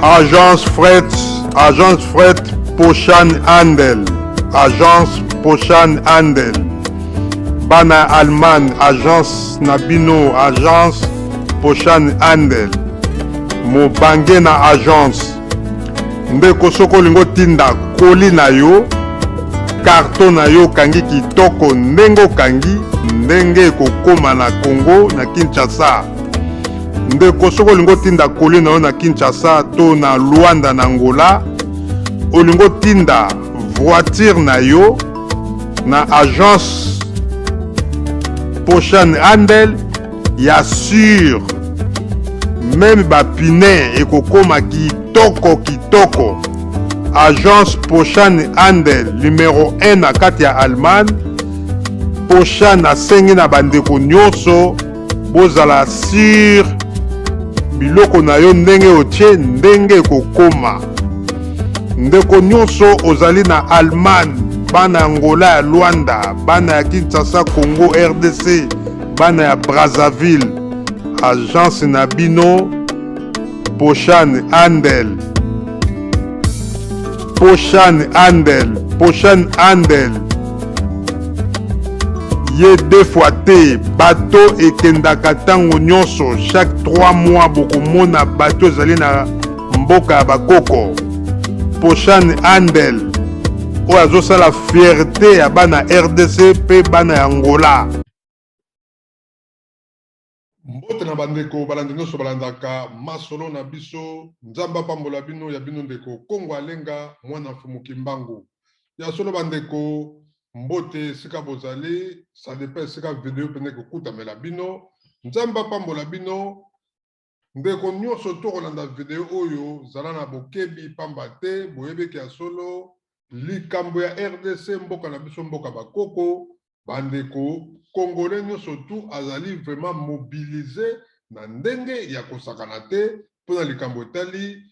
Agence Fret, Agence Fret Poshan Handel, Agence Poshan Handel. Bana Allemagne, agence na bino, Agence Poshan Handel. Mobange na agence. Ndeko soki olingi otinda koli na yo, karton na yo okangi kitoko ndenge okangi ndenge ekokoma na Congo na Kinshasa. Ndeko soki olingi otinda koli na yo na Kinshasa to na Luanda na Angola, olingi otinda voiture na yo na agence Poshan Handel ya sur meme ba pine ekokoma kitoko kitoko. Agence Poshan Handel numero 1 na kati ya Allemagne. Poshan asengi na bandeko nyonso bozala sur biloko na yo ndenge otie ndenge ekokoma. Ndeko nyonso ozali na Allemagne, bana ya Angola ya Luanda, bana ya Kinshasa Congo RDC, bana ya Brazzaville, agence na bino Poshan Handel, Poshan Handel, Poshan Handel ye deux fois te. Bato ekendaka ntango nyonso, chaque 3 mois bokomona bato ezali na mboka ya bakoko. Poshan Handel oyo azosala fierté ya bana RDC mpe bana ya Angola. Mbote na bandeko balandi nyonso balandaka masolo na biso. Nzambe apambola bino. Ya bino ndeko Kongo Alenga, mwana Mfumu Kimbangu. Ya solo bandeko, mbote esika bozali, ça dépend esika video pene ekokutamela bino. Nzambe apambola bino. Ndeko nyonso tokolanda video oyo, zala na bokebi pamba te boyebeki ya solo likambo ya RDC, mboka na biso, mboka bakoko. Bandeko congolais nyonso tu azali vraiment mobilisé na ndenge ya kosakana te mpona likambo etali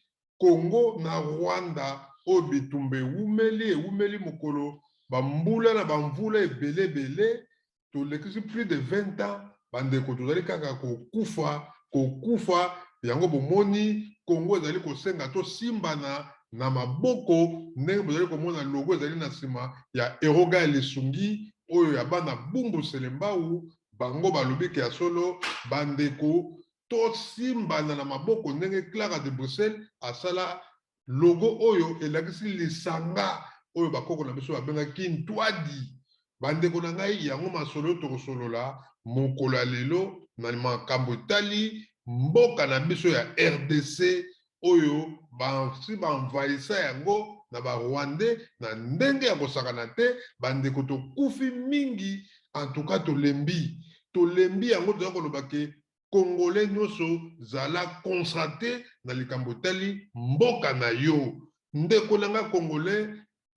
Congo na Rwanda oyo bitumba ewumeli ewumeli mokolo bambula na bamvula ebele ebele, tolekisi plus de 20 ans. Bandeko, tozali kaka kokufa kokufa. Yango bomoni Congo ezali kosenga tosimbana na maboko, ndenge bozali komona logo ezali na nsima ya Eroga ya lisungi oyo ya bana Bumbu Selembau. Bango balobi ke ya solo bandeko tosimbana na maboko, ndenge Clara de Bruxelles asala logo oyo elakisi lisanga oyo bakoko na biso babengaki Ntwadi. Bandeko na ngai, yango masolo tokosolola mokolo ya lelo na makambo etali mboka na biso ya RDC oyo basi baenvahisa yango na ba Rwandais na ndenge ya kosakana te. Bandeko, tokufi mingi, en tout cas tolembi tolembi. Yango toza koloba ke congolais nyonso zala concentré na likambo etali mboka na yo. Ndeko na nga congolais,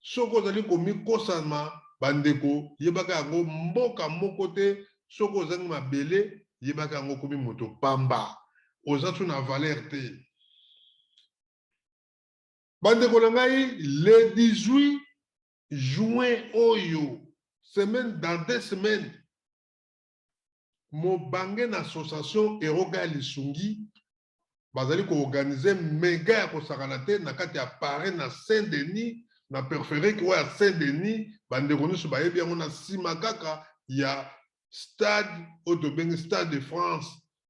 soki ozali komikosama, bandeko, yebaka yango mboka moko te. Soki ozangi mabele, yebaka yango okomi moto pamba, oza so na valeur te. Bandeko na ngai, le 18 juin oyo, semaine dans 2 semaines, mobange na association Eroga ya lisungi bazali koorganiser mega ya kosakana te na kati ya Paris na Saint-Denis, na périphérique oyo ya Saint-Denis. Bandeko nyonso bayebi yango, na nsima kaka ya stade oyo tobengi Stade de France.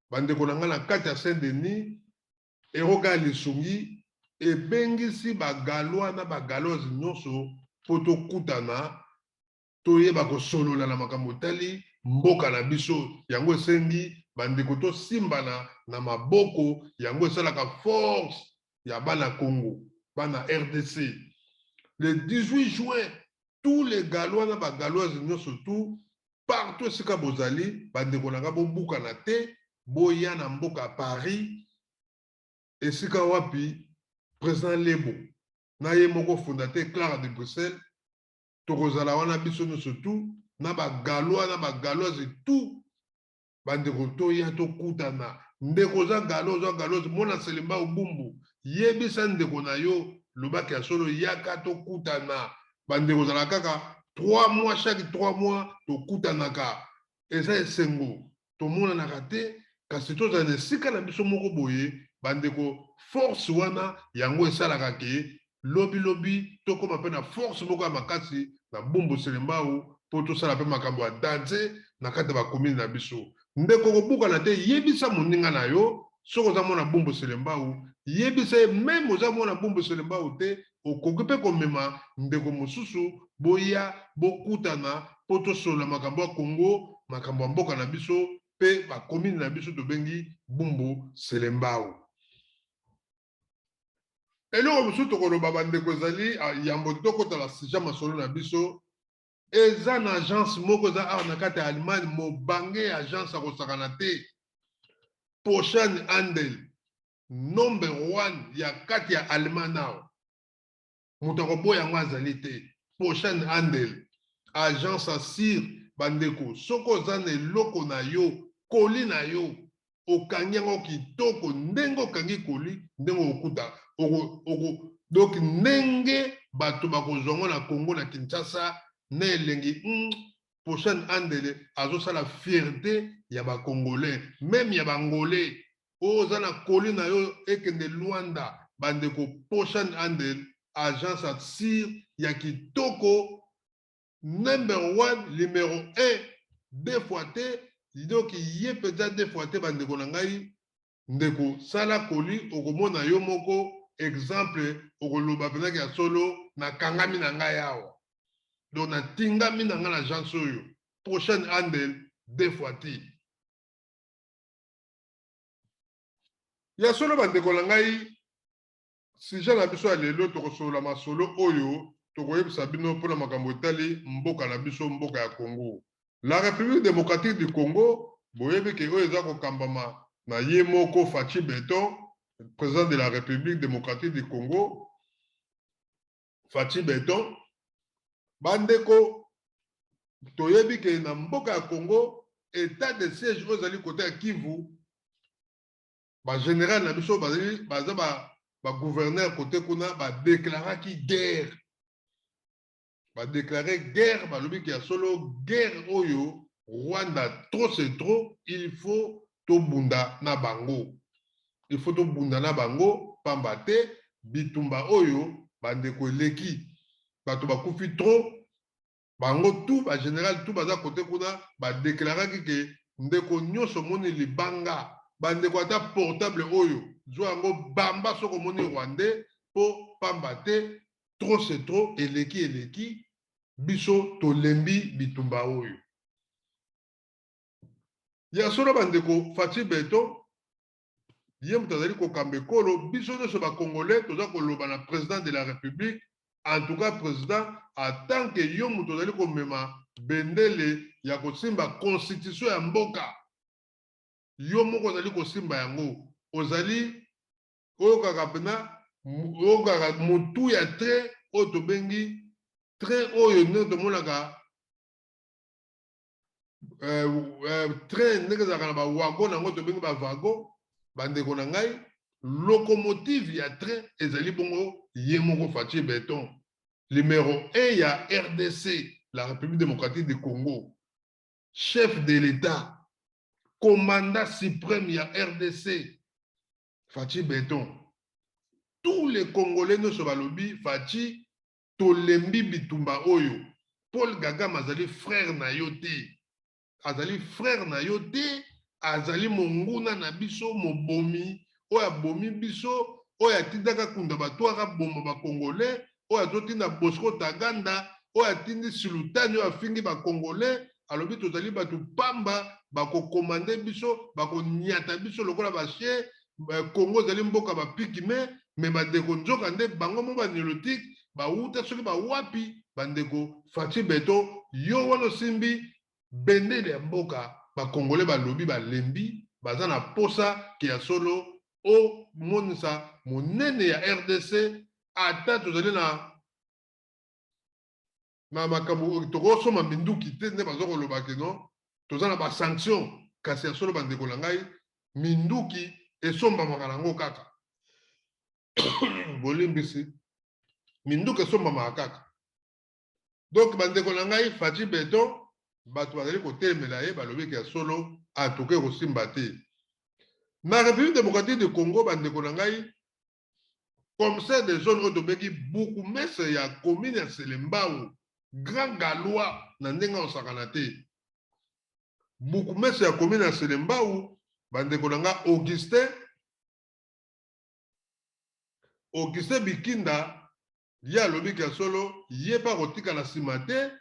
Bandeko na ngai, na kati ya Saint-Denis, Eroga ya lisungi ebengisi bagalois na bagaloise nyonso mpo tokutana, toyeba kosolola na makambo etali mboka na biso. Yango esengi bandeko tosimbana na maboko. Yango esalaka force ya bana Congo, bana RDC. Le 18 juin, tous les galois na bagaloise nyonso tout partout esika bozali, bandeko na nga, bobukana te, boya na mboka Paris, esika wapi président Lebo na ye moko fondateur Clara de Bruxelles. Tokozala wana biso nyonso tu na bagalois na bagaloise tout. Bandeko, toya tokutana. Ndeko oza galo, oza galoise, mona Selemba Obumbu, yebisa ndeko na yo, lobaki ya solo, yaka tokutana. Bandeko, ozala kaka 3 mois, chaque 3 mois tokutanaka, eza esengo. Tomonanaka te, kasi tozala na esika na biso moko boye, bandeko. Force wana yango esalaka ke lobi lobi tokóma mpe na force moko ya makasi na Bumbu Selembao, mpo tosala mpe makambo ya danse na kati ya bacommune na biso. Ndeko, kobukana te. Yebisa moninga na yo, soki oza mwana Bumbu Selembao, yebisa ye. Même oza mwana Bumbu Selembao te, okoki mpe komema ndeko mosusu, boya bokutana mpo tosolola makambo ya Kongo, makambo ya mboka na biso mpe bacommune na biso tobengi Bumbu Selembao. Eloko mosusu tokoloba, bandeko, ezali yambo tokotala sujet masolo na biso, eza na agence moko eza awa na kati ya Allemagne, mobange ya agence akosakana te, Poshan Handel, number one ya kati ya Allemagne awa. Moto akoboya yango azali te. Poshan Handel, agence asire. Bandeko, soki oza na eloko na yo, colis na yo, okangi yango kitoko, ndenge okangi colis, ndenge okokuta donc ndenge bato bakozwa yango na Congo, na Kinshasa, na elengi. Poshan Handel azosala fierté ya Bacongolais, même ya Bangolais. Oyo oza na colis na yo ekende Lwanda, bandeko, Poshan Handel, agence asire ya kitoko, number one, numéro 1, deux fois te. Donc ye mpenza deux fois te. Bandeko na ngai, ndeko, sala colis, okomona yo moko exemple, okoloba mpenzaki ya solo, nakangami na ngai awa, donc natingami na ngai na agence oyo, Prochaine Handel, deux fois te. Ya solo, bandeko na ngai, sujet na biso ya lelo, tokosolola masolo oyo tokoyebisa bino mpona makambo etali mboka na biso, mboka ya Congo, la République démocratique du Congo. Boyebi ke oyo eza kokambama na ye moko Fatshi Béton, président de la République démocratique du Congo, Fatshi Béton. Bandeko, toyebi ke na mboka ya Congo, état de siège oyo ezali côté ya Kivu, bagénéral na biso bazali, baza bagouverneur côté kuna, badéclaraki guerre, badéclare guerre. Balobi ke ya solo, guerre oyo Rwanda, trop c'est trop, il faut tobunda na bango, il faut tobunda na bango, pamba te bitumba oyo, bandeko, eleki, bato bakufi trop. Bango tout, bagénéral tout baza côté kuna, badéclaraki ke ndeko nyonso omoni libanga, bandeko, ata portable oyo, zwa yango, bamba soki omoni Rwandais, mpo pamba te trop c'est trop, eleki, eleki, biso tolembi bitumba oyo. Ya solo, bandeko, Fatshi Béton, ye moto azali kokamba ekolo. Biso nyonso Bacongolais toza koloba na président de la République: en tout cas, président, en tant que yo moto ozali komema bendele ya kosimba constitution ya mboka, yo moko ozali kosimba yango, ozali oyo kaka mpena, oyo kaka motu ya train oyo tobengi train oyo, ndenge tomonaka train, ndenge ezalaka na bawagon yango tobengi bawagon. Bandeko na ngai, locomotive ya train ezali bongo ye moko Fatshi Béton, numéro 1 ya RDC, la République démocratique du Congo, chef de l'État, commandant suprême ya RDC, Fatshi Béton. Tous les Congolais nyonso balobi: Fatshi, tolembi bitumba oyo. Paul Kagame azali frère na yo te, azali frère na yo te, azali monguna na biso, mobomi oyo abomi biso, oyo atindaka kunda bato akaboma Bacongolais, oyo azotinda Bosco Ntaganda, oyo atindi Sultani, oyo afingi Bacongolais, alobi tozali bato pamba, bakokomande biso, bakoniata biso lokola bachien. Congo ezali mboka bapygmées. Mais bandeko, nzoka nde bango mo banilotique bawuta soki bawapi. Bandeko, Fatshi Béton, yo wana osimbi bendele ya mboka, Bacongolais balobi balembi, baza na posa ke ya solo omonisa monene ya RDC. Ata tozali na makambo, tokosomba minduki te, nde baza koloba ke non, toza na basanction. Kasi ya solo, bandeko na ngai, minduki esombamaka nango kaka, bolimbisi, minduki esombamaka kaka. Donc, bandeko na ngai, Fatshi Béton, bato bazali kotelemela ye, balobi ke ya solo atoke kosimba te na République démocratique du Congo. Bandeko na ngai. Commissaire de zone oyo tobengi bourgmestre ya commune ya Selembao, grand galois na ndenge ya kosakana te. Bourgmestre ya commune ya Selembao, bandeko na nga Augustin Augustin Bikinda, ye alobi ke solo ye mpe akotikala nsima te.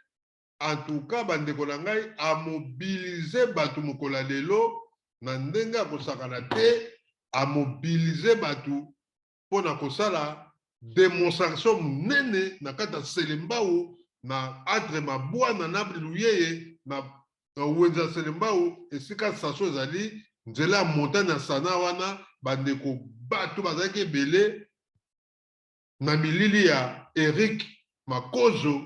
En tout cas bandeko na ngai, amobilize bato mokolo ya lelo na ndenge ya kosakana te, amobilize bato mpo na kosala demonstration monene na kati ya Selembao na entre Mabwana na Luyeye na wenze ya Selembao, esika station ezali nzela ya montagne ya Sana. Wana bandeko bato bazalaki ebele na bilili ya Eric Makozo,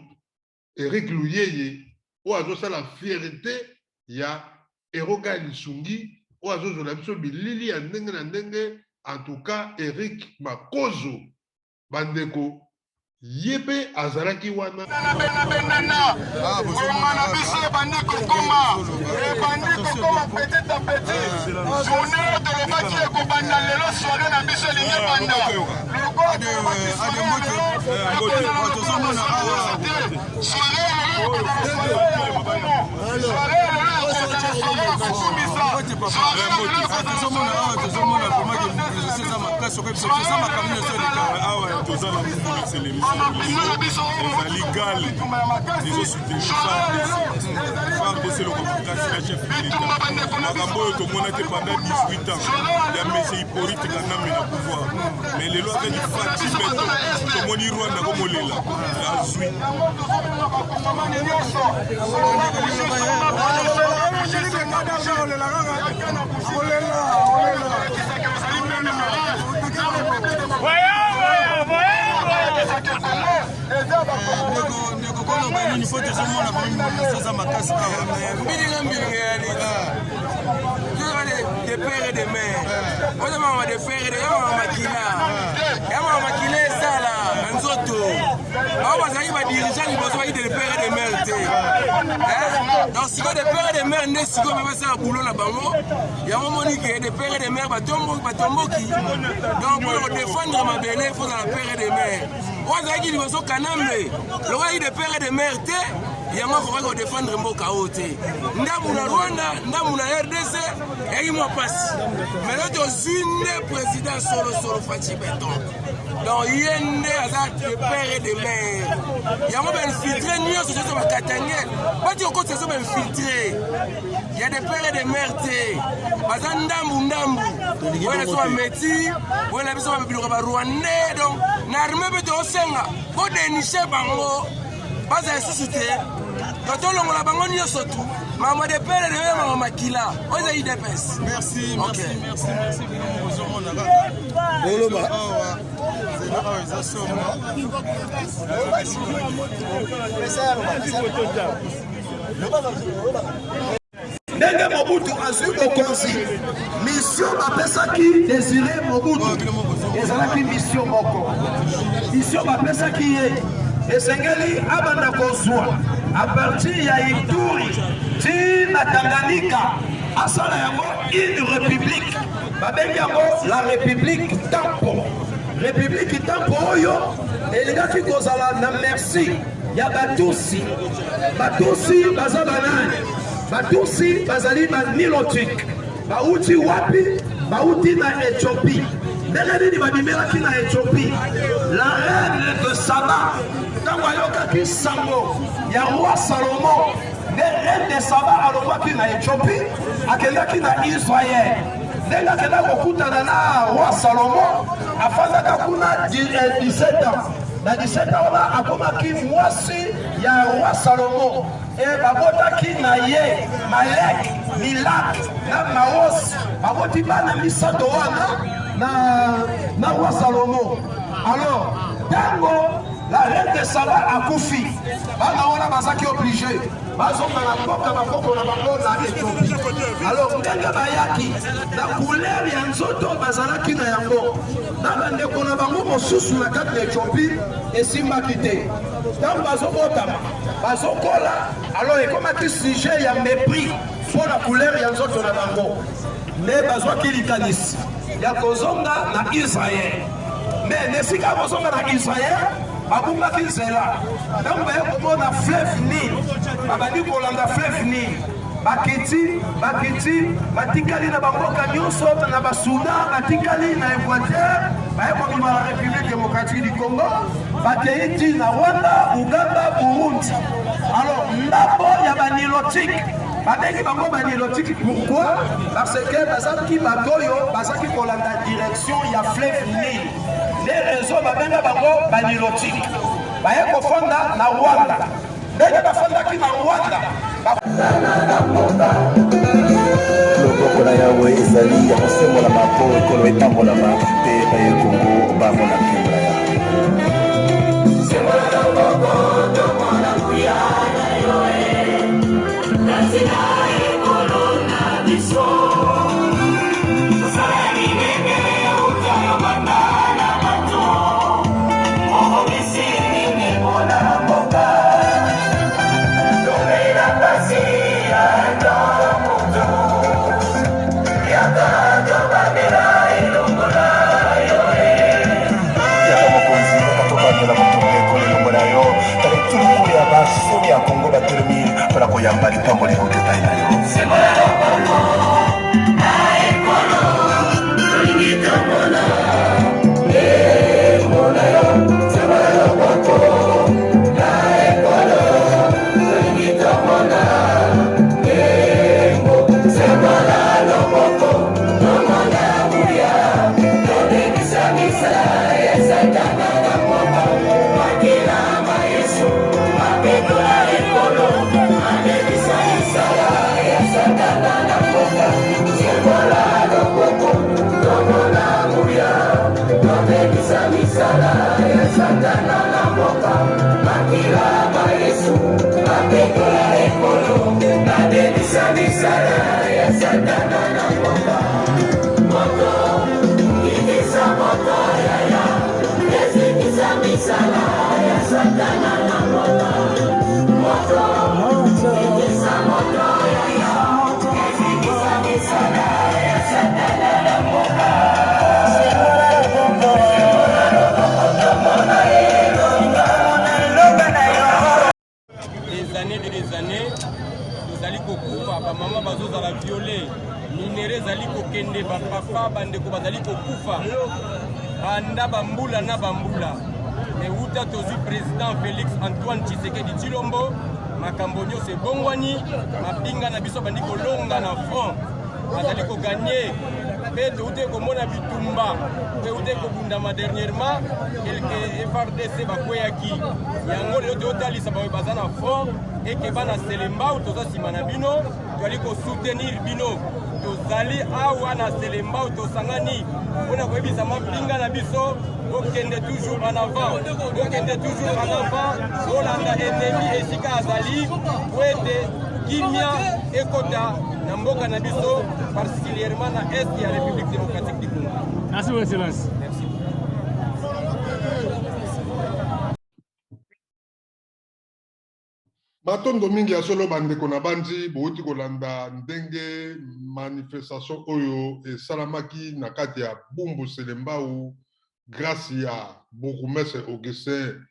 Eric Luyeye, oyo azosala fierté ya Eroga Lisungi, oyo azozwela biso bilili ya ndenge na ndenge. En tout cas Eric Makozo, bandeko, ye mpe azalaki wana. Ngonga na biso ebandi kokoma, ebandi kokoma petit à petit. Journée oyo tolobaki ekobanda lelo, soirée na biso elingi ebanda. Lokola tolobaki soirée ya lelo ekozala lokola soirée nyonso te. Soirée ya lelo ekozala soirée ya lokumu, soirée ya lelo ekozala soirée ya kokumisa, soirée ya lelo ekozala soirée ya kotombola. Awa toza na mokolo ezali gale ezosoutenir FARDC. FARDC eloko makasi na chef de l'État. Makambo oyo tomona te pendant 18 ans ya monsieur Hippolyte Kanambe na pouvoir, mais lelo avec Fatshi Béton tomoni Rwanda komolela azwi. Ndeko, koloba nini? Fo tozomona eza makasi. Mbilinga mbilinga ya nini? De père et de mère, oza mama de père et de ya mama makila, ya mama makila esala na nzoto. Bao bazalaki badirigeant liboso baki de père et de mère te. Donc sikoyo de père et de mère nde sikoyo mpe basala boulot na bango. Yango moni ke de père et de mère batomboki. Donc mpona kodéfendre mabele, faut ozala père et de mère. Oyo azalaki liboso Kanambe, lokola de père et de mère te, yango akokaki kodéfendre mboka oyo te. Ndambu na Rwanda, ndambu na RDC, eyaki mwa mpasi. Maintenant tozwi nde président solosolo, Fatshi Béton. Donc ye nde aza de père et de mère. Yango bainfiltré nyonso nyonso, bakatangais bati kokotisa so bainfiltré ya de père et de mère te, baza ndambu ndambu. Oyo na biso bameti, oyo na biso babiloko barwandais. Donc na armée mpe tozosenga bodénicher bango, bazala lisusu te. To tolongola bango nyonso tu. Mama de père de mama makila oyo eza UDPS. Merci, merci, merci, merci. Bino ozomona kaka oloba. Awa nzela awa eza somo. Ndenge Mobutu azwi bokonzi, mission bapesaki Désiré Mobutu ezalaki mission moko. Mission bapesaki ye, esengeli abanda kozwa à partir ya Ituri ti na Tanganyika, asala yango une république. Babengi yango la république tampon. République tampon oyo elingaki kozala na merci ya Batusi. Batusi baza banani? Batusi bazali banilotique. Bauti wapi? Bauti na Éthiopie. Ndenge nini babimelaki na Éthiopie? La reine de Saba, ntango ayokaki sango ya roi Salomo, nde reine de Saba alongwaki na Éthiopie, akendaki na Israel. Ndenge akendaki kokutana na roi Salomo, afandaka kuna 17 ans. Na 17 ans wana akomaki mwasi ya roi Salomo e babotaki na ye Malek, Milak na Maos. Baboti bana misato wana na roi Salomo. Alors ntango la reine de Saba akufi, bana wana bazaki obligé bazonga na mboka bakoko na bango na Ethiopie. Alors ndenge bayaki na couleur ya nzoto bazalaki na yango na bandeko na bango mosusu na kati ya Ethiopie esimbaki te. Ntango bazobotama, bazokola, alors ekomaki sujet ya mépris mpo na couleur ya nzoto na bango. Nde bazwaki likanisi ya kozonga na Israel. Mais na esika ya kozonga na Israel, babungaki nzela. Ntango baye komona fleuve Nil, babandi kolanda fleuve Nil. Bakiti, bakiti, batikali na bamboka nyonso, na basudan, batikali na Equateur, baye kobima na République démocratique du Congo, bakei ti na Rwanda, Ouganda, Burundi. Alors ndambo ya banilotique babengi bango banilotique pourquoi? Parce que bazalaki bato oyo bazalaki kolanda direction ya fleuve Nil, nde raison babenga bango banilotique. Baye kofanda na Rwanda. Ndenge bafandaki na Rwanda, loboko na Yawe ezali ya kosembolama mpo ekolo epambolama mpe baye Kongo bamona nkembo na Yawe. Sembola loboko tomona nguya na yo e kati na ekolo na biso mosala ya minene uta yo banda na bato obongisi nini mpona mboka lobela pasi ya moto yaka tobandela elongo na yo e Yaka mokonzi, yaka tobandela kotonga ekolo elongo na yo. Tala etuluku ya basomi ya Kongo batelemi mpo na koyamba lipamboli kouta epai na yo. Sembola loboko na ekolo tolingi tomona nkembo na yo. Sembola loboko na ekolo tolingi tomona nkembo. Sembola loboko tomona nguya tobebisa misala ya Satana na mboka. Makila ma Yesu mapetola ekolo mabebisa misala ya Satana na mboka. Sembola loboko tomona nguya tobebisa misala ya Satana na mboka. Makila ma Yesu mapetola ekolo mabebisa misala ya Satana na mboka. Moto ikisa moto yaya ezikisa misala ya Satana na mboka. Moto ikisa moto yaya ezikisa misala ya Satana na mboka. Sembola loboko tomona elonga. Des années des années tozali kokufa, bamama bazozala viole, minere ezali kokende, bapapa bandeko bazali kokufa banda bambula na bambula. Me wuta tozwi président Félix Antoine Tshisekedi Tshilombo, makambo nyonso ebongwani, mapinga na biso bandi kolonga na front, bazali koganye mpe touti komona bitumba mpe euti kobundama dernièrement, quelque FRDC bakweyaki. Yango lelo toyotalisa baoyo baza na front eke bana Selembao toza nsima na bino, tozali kosoutenir bino. Tozali awa na Selembao, tosangani mpona koyebisa mapinga na biso bokende toujours en avant, bokende toujours en avant, bolanda ennemi esika azali po ete kimia ekota na mboka na biso, particulièrement na est ya République démocratique du Congo. Merci, Votre Excellence. Merci. Matondo mingi ya solo bandeko na bandi bouti kolanda ndenge manifestation oyo esalamaki na kati ya Bumbu Selembao grâce ya bourgmestre Augustin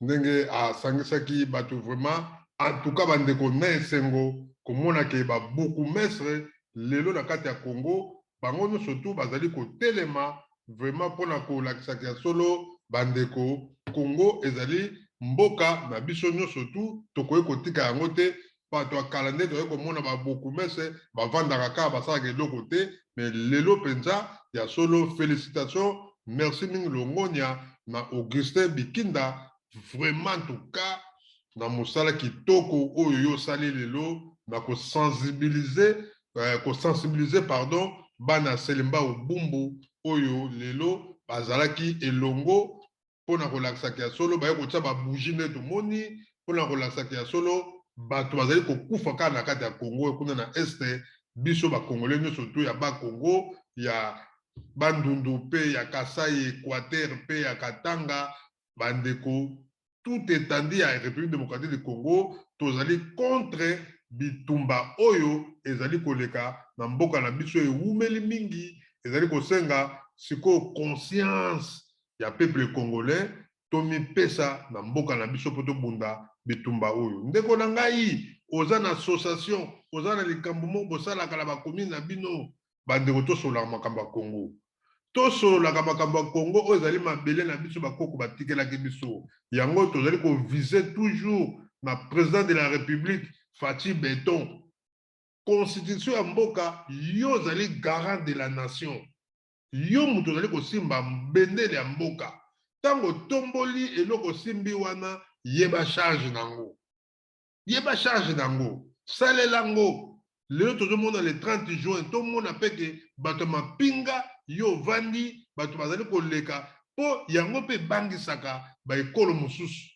ndenge asangisaki bato. Vraiment, en tout cas bandeko, na esengo komona ke ba bourgmestre lelo na kati ya Congo bango nyonso tu bazali kotelema vraiment mpona kolakisaka ya solo bandeko, Congo ezali mboka na biso nyonso tu, tokoki kotika yango te. Bato ya kala nde toyei komona babourgmestre bavandaka kaka, basalaka eloko te, mais lelo mpenza ya solo, félicitation, merci mingi, longonia na Augustin Bikinda, vraiment en tout cas na mosala kitoko oyo yo osali lelo na kosensibiliser, pardon, bana Selembao Bumbu oyo lelo bazalaki elongo mpona kolakisaka ya solo, baye kotia babougie nde tomoni mpona kolakisaka ya solo bato bazali kokufa kaka na kati ya Congo kuna na est. Biso bakongole nyonso tu ya Bakongo ya Bandundu mpe ya Kasai, Équateur mpe ya Katanga, bandeko, tout étendue ya République démocratique du Congo, tozali contre bitumba oyo ezali koleka na mboka na biso ewumeli mingi, ezali kosenga. sikoyo conscience ya peuple congolais, tomipesa na mboka na biso mpo tobunda bitumba oyo. Ndeko na ngai, oza na association, oza na likambo moko bosalaka na bacommune na bino, bandeko, tosololaka makambo ya Congo, tosololaka makambo ya Congo oyo ezali mabele na biso, bakoko batikelaki biso yango. Tozali koviser toujours na président de la République Fatshi Béton. Constitution ya mboka, yo ozali garant de la nation, yo moto ozali kosimba bendele ya mboka. Ntango otomboli eloko osimbi wana, yeba charge nango, yeba charge nango, salela yango. Lelo tozomona le 30 juin, tomona mpe ke bato ya mapinga, yo ovandi, bato bazali koleka, mpo yango mpe ebangisaka baekolo mosusu.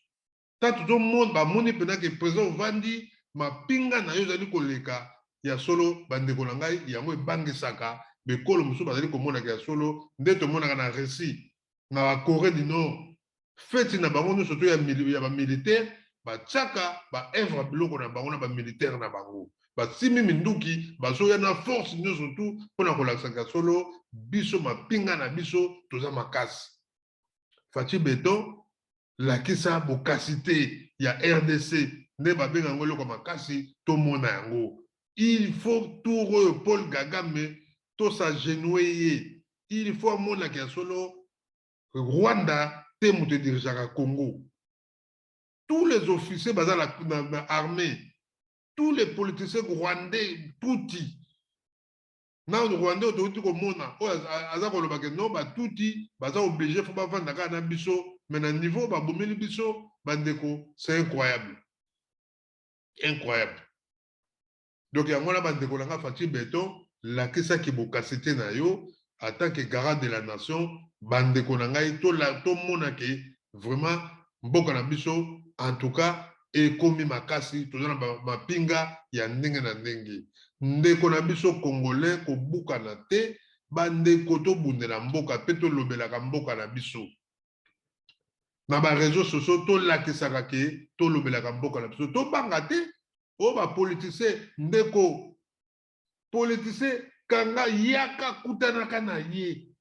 Ta tozomona, bamoni mpenza ke président ovandi, mapinga na yo ezali koleka. Ya solo, bandeko na ngai, yango ebangisaka bekolo mosusu. Bazali komonaka ya solo nde tomonaka na Russie, na baCorée du Nord, feti na bango nyonso to ya bamilitaire, batiaka baœuvre biloko na bango na bamilitaire na bango, basimi minduki, bazoya na force nyonso tu mpona kolakisaka solo biso mapinga na biso toza makasi. Fatshi Béton, lakisa bokasi te ya RDC nde babenga yango eloko makasi, tomona yango. Il faut tour oyo Paul Kagame tos'agenouiller ye, il faut amonaka ya solo Rwanda te moto edirigeaka Congo. Tous les officiers baza na armée, tous les politiciens rwandais tuti na rwandais oyo touti komona oyo aza koloba ke non, batuti baza obligé, faut bavanda kaka na biso. Mais na niveau babomeli biso bandeko, c'est incroyable, incroyable. Donc yango wana, bandeko na nga, Fatshi Béton, lakisaki bokasi te na yo en tant que garant de la nation. Bandeko na ngai, tomona ke vraiment mboka na biso en tout cas ekomi makasi, toza na mapinga ya ndenge na ndenge. Ndeko na biso congolais, kobukana te. Bandeko, tobundela mboka mpe tolobelaka mboka na biso na baréseaux sociaux, tolakisaka ke tolobelaka mboka na biso, tobanga te. Oyo bapoliticien, ndeko politicien, kanga yaka kutanaka na ye.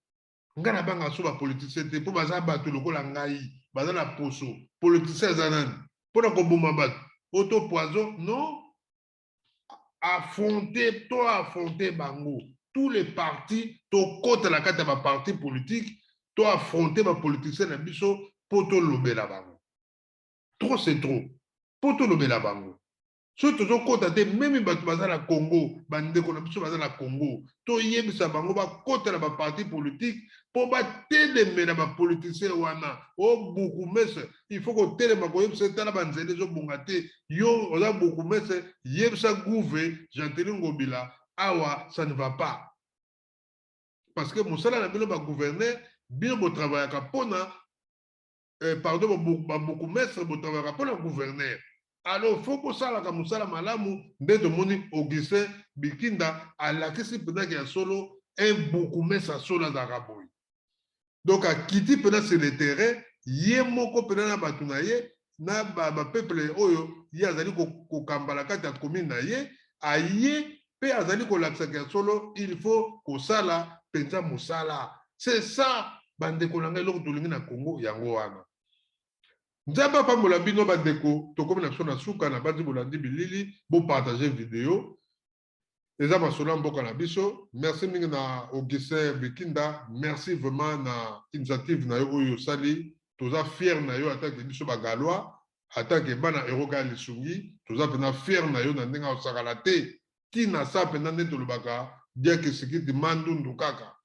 Ngai nabanga so bapoliticien te, mpo baza bato lokola ngai, baza na poso. Politicien aza nani mpona koboma bato oyo to poison? Non, affronter, to affronter bango, tous les partis, tokɔta na kati ya baparti politique, to affronter bapoliticien na biso mpo tolobela bango. Trop c'est trop, mpo tolobela bango. Soki tozokɔta te, même bato baza na Congo, bandeko na biso baza na Congo, toyebisa bango bakɔta na baparti politique mpo batelemela bapoliticien wana. O bourgmestre, il faut kotelema koyebisa, tala banzela ezobonga te. Yo oza bourgmestre, yebisa gouve Gentiny Ngobila, awa ça ne va pas, parce que mosala na bino bagouverneur, bino botravaillaka mpona pardon, babourgmestre botravaillaka mpona gouverneur. Alors faut kosalaka mosala malamu. Nde tomoni Augustin Bikinda alakisi mpenzaki ya solo, un bourgmestre solo azalaka boye. Donc akiti mpenza sur le terrain ye moko mpenza na bato na ye, na bapeuple oyo ye azali kokamba na kati ya commune na ye. Aye mpe azali kolakisaka ya solo, il faut kosala mpenza mosala. C'est ça, bandeko na ngai, eloko tolingi na Congo yango wana. Nzambe apambola bino, bandeko. Tokomi na biso na suka na bandi. Bolandi bilili, bopartage video, eza masolo ya mboka na biso. Merci mingi na Augustin Bikinda, merci vraiment na initiative na yo oyo osali. Toza fier na yo, atake biso bagalois, atake bana eroka ya lisungi, toza mpenza fier na yo na ndenge osakala te ntina sa mpenza nde tolobaka diake sikiti mandundu kaka.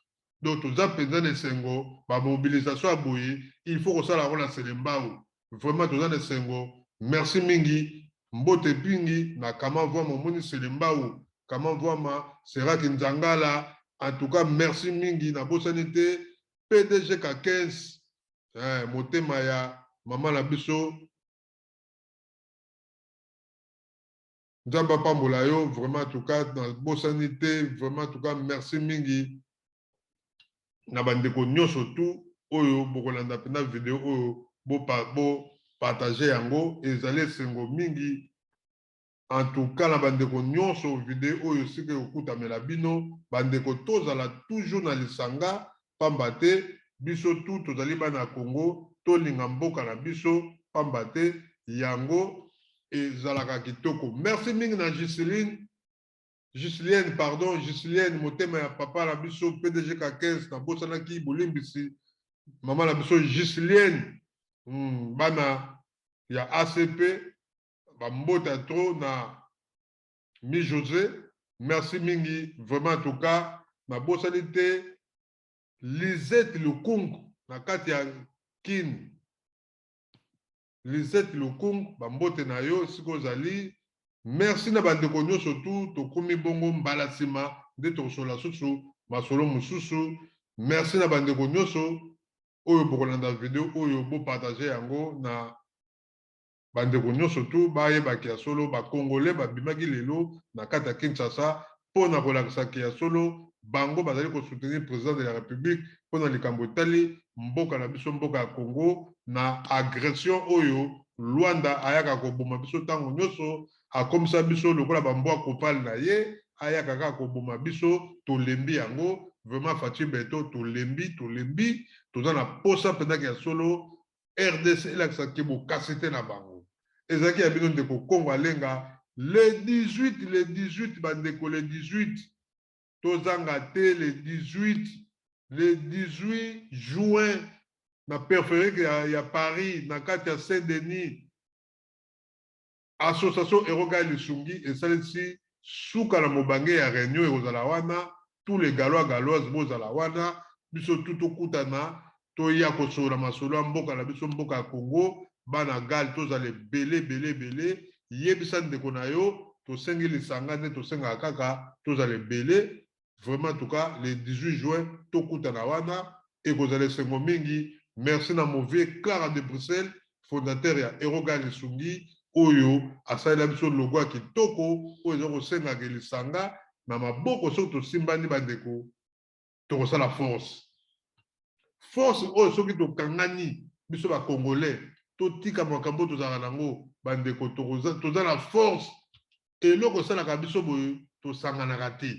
Donc toza mpenza na esengo. Bamobilisation ya boye, il faut kosala yango na Selembao. Vraiment toza na esengo, merci mingi. Mbote mingi na Kama Vwama, omoni Selembao, Kama Vwama Seraki Nzangala, en tout cas merci mingi. Nabosani te PDG ka 15, motema ya mama na biso. Nzambe apambola yo vraiment. En tout cas nabosani te vraiment, en tout cas merci mingi na bandeko nyonso tu oyo bokolanda mpenza video oyo, bopartage yango, ezali esengo mingi. En tout cas na bandeko nyonso, video oyo sika ekokutamela bino, bandeko, tozala toujours na lisanga. pamba te biso tout tozali bana ya Congo, tolinga mboka na biso pamba te yango ezalaka kitoko. Merci mingi na Giseline, Gislienne pardon, Gislienne motema ya papa na biso PDG Kakes, nabosanaki bolimbisi mama na biso Gislienne. Bana ya ACP bambota trop na Mi Jose, merci mingi vraiment en tout cas nabosani te Lisette Lukungu na kati ya Kin. Lisette Lukungu, bambote na yo esika ozali. Merci na bandeko nyonso tu, tokomi bongo mbala nsima nde tokosolola susu masolo mosusu. Merci na bandeko nyonso oyo bokolanda video oyo, bopartage yango na bandeko nyonso tu bayebaki ya solo ba Congolais babimaki lelo na kati ya Kinshasa mpo na kolakisa ke ya solo bango bazali ko soutenir president de la Republique mpo na likambo etali mboka na biso mboka ya Congo na agression oyo Luanda ayaka koboma biso ntango nyonso, akomisa biso lokola ba mbwa kopal na ye, ayaka kaka koboma biso, tolembi yango vraiment. Fatshi Beton, tolembi, tolembi, toza na posa mpenza ke ya solo RDC elakisa ke bokasi te na bango. Ezalaki ya bino ndeko Kongo Alenga le 18 le 18 bandeko le 18 tozanga te le 18 le 18 juin na périphérique ya Paris na kati ya Saint-Denis Association Eroga Lisungi esalisi suka na mobange ya reunion ekozala wana, tous les Galois Galoises bozala wana, biso tout tokutana toya kosolola masolo ya mboka na biso mboka ya Congo, bana Gal tozala ebele ebele ebele, yebisa ndeko na yo tosengi lisanga nde tosengaka kaka tozala ebele Vraiment en tout cas le 18 juin tokutana wana ekozala esengo mingi. Merci na mon vieux Clara de Bruxelles fondateur ya Eroga Lisungi oyo asalela biso logo ya kitoko oyo eza kosenga ke lisanga na maboko soki tosimbani bandeko tokosala force. Force oyo soki tokangani biso ba congolais totika makambo tozalaka nango bandeko toza na force. Eloko esalaka biso boye tosanganaka te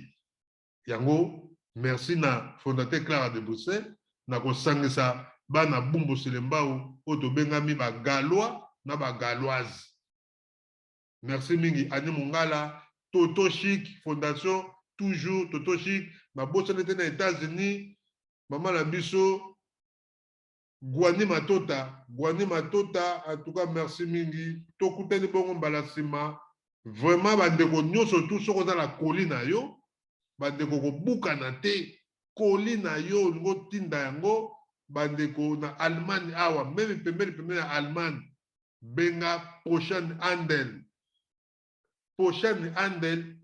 yango. Merci na fondateur Clara de Bruxelles na kosangisa bana Bumbu Selembao oyo tobengami ba Galois na ba Galoise. Merci mingi Annie Mungala, Toto Chic Fondation toujours Toto Chic, nabosani te na Etats-Unis mama na biso Guani Matota, Guani Matota, en tout cas merci mingi. Tokutani bongo mbala sima. Vraiment bandeko nyonso tout soki oza na colis na yo, bandeko kobukana te. Colis na yo olingi otinda yango bandeko na Allemagne awa, meme pembeni pembeni ya Allemagne, benga Prochaine Handel. Prochaine Handel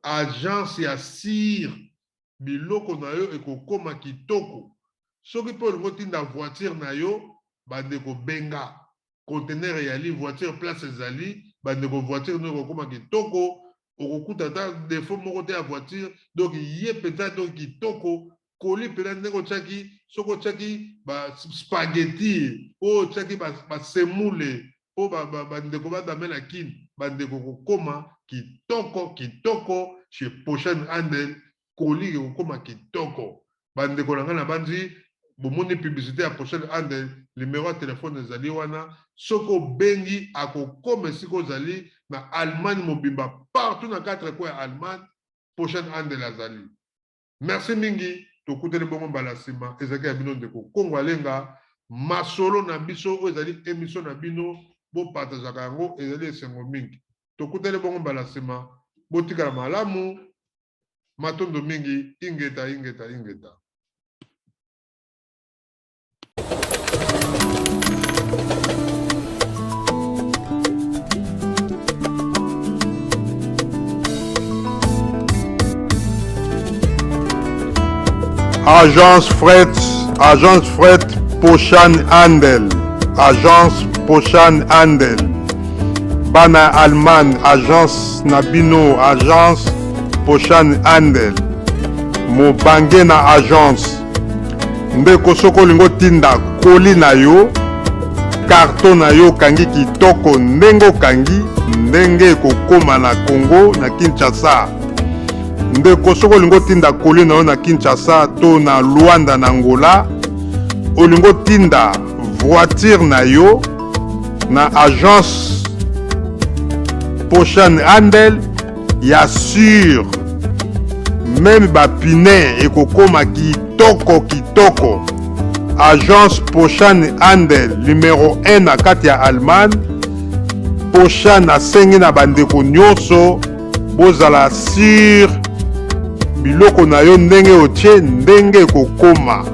agence ya sire biloko na yo ekokoma kitoko. Soki pe olingi otinda voiture na yo bandeko benga conteneur eyali voiture place ezali bandeko voiture no ekokoma kitoko okokuta ata defaut moko te ya voiture donc ye mpenza donc kitoko colis mpenza ndenge otiaki soki otiaki ba spaghetti oyo otiaki ba semoule mpo bandeko badame na kin bandeko kokoma kitoko kitoko chez Prochaine Handel colis ekokoma kitoko bandeko na ngai nabanzi bomoni publicité ya Prochaine Handel numero ya telefone ezali wana soki obengi akokoma esika ozali na Allemagne mobimba partout na quatre coins ya Allemagne Prochaine Handel azali. Merci mingi tokutani bongo mbala sima ezalaki ya bino ndeko Kongo Alenga masolo na biso oyo ezali emission na bino bo partageaka yango ezali esengo mingi tokutani bongo mbala sima botikala malamu matondo mingi ingeta ingeta ingeta. Agence Fret, Agence Fret Poshan Handel, Agence Poshan Handel, Bana Allemagne, Agence Nabino, Agence Poshan Handel, Mobange na Agence. Ndeko soki olingi otinda koli na yo, karton na yo okangi kitoko ndenge okangi ndenge ekokoma na Congo na Kinshasa. Ndeko, soki olingi otinda colis na yo na Kinshasa to na Luanda na Angola, olingi otinda voiture na yo na agence Poshan Handel ya sur meme ba pine ekokoma kitoko kitoko. Agence Poshan Handel numero 1 na kati ya Allemagne. Poshan asengi na bandeko nyonso bozala sur biloko na yo ndenge otie ndenge ekokoma.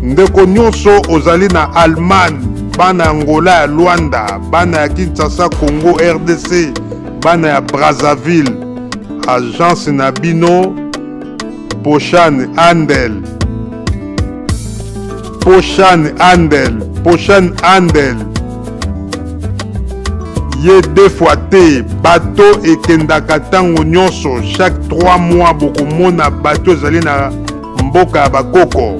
Ndeko nyonso ozali na Allemagne, bana ya Angola ya Luanda, bana ya Kinshasa Congo RDC, bana ya Brazzaville, agence na bino Poshan Handel, Poshan Handel, Poshan Handel ye deux fois te. Bato ekendaka ntango nyonso, chaque 3 mois bokomona bato ezali na mboka ya bakoko.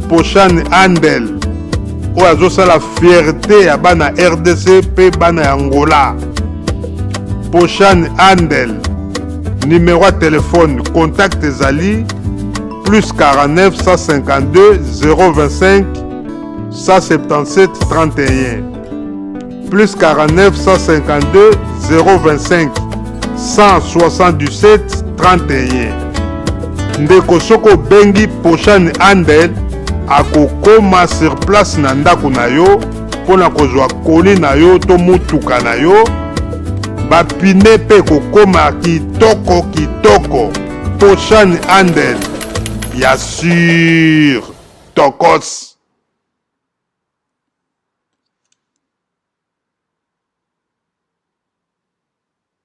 Poshan Handel oyo azosala fierté ya bana RDC mpe bana ya Angola. Poshan Handel, numero ya telefone contact ezali plus 49 152 025 177 31, plus 49 152 025 177 31. Ndeko, soki obengi Poshan Handel, akokoma sur place na ndako na yo mpo na kozwa koli na yo to motuka na yo. Bapine mpe ekokoma kitoko kitoko. Poshan Handel ya sur tokos.